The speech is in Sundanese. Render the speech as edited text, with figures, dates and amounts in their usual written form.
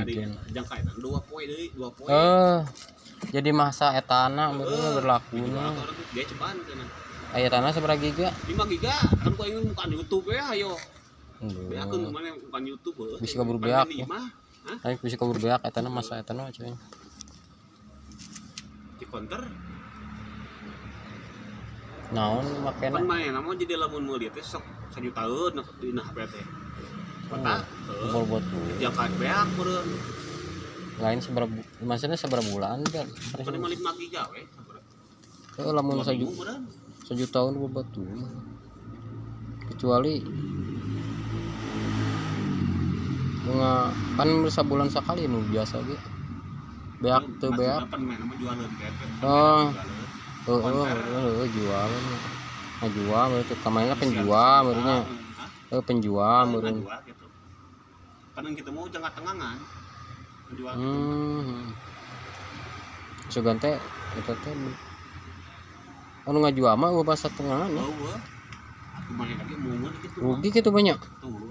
Ari giga. jangka eta 2 poe deui, 2 poe. Jadi masa etana meureun berlakuna. Dia cobaan cenah. Aya tanah sabaraha giga? 5 giga kan ku aing bukan YouTube ya ayo. Beakeun mana bukan YouTube heuh. Bisa kabur beak. Hah? Aing bisa kabur beak etana masa etana cuy. Di counter. Naon makena? Pan manehna mah jadi lamun meuli teh sok sajutaeun dina HP teh. Kota bobot tuh. Jangka beak meureun. Lain sabaraha maksudnya sabaraha bulan kan? Pan 5 giga we. Heeh lamun sajuta tahun bobot tuh. Kecuali bunga kan sabulan sakali nu biasa ge. Beak teu beak. Oh. Heeh, jual. Ngajual berarti kemarin penjual meureunnya. Heeh, penjual meureun. Gitu. Kan kita mau jangka tengangan. Penjual gitu. Sugan teh eta teh anu ngajual mah eueuh basa tengangan ya. Eueuh. Atuh mah lagi mungun kitu. Rugi kitu banyak. Tuh.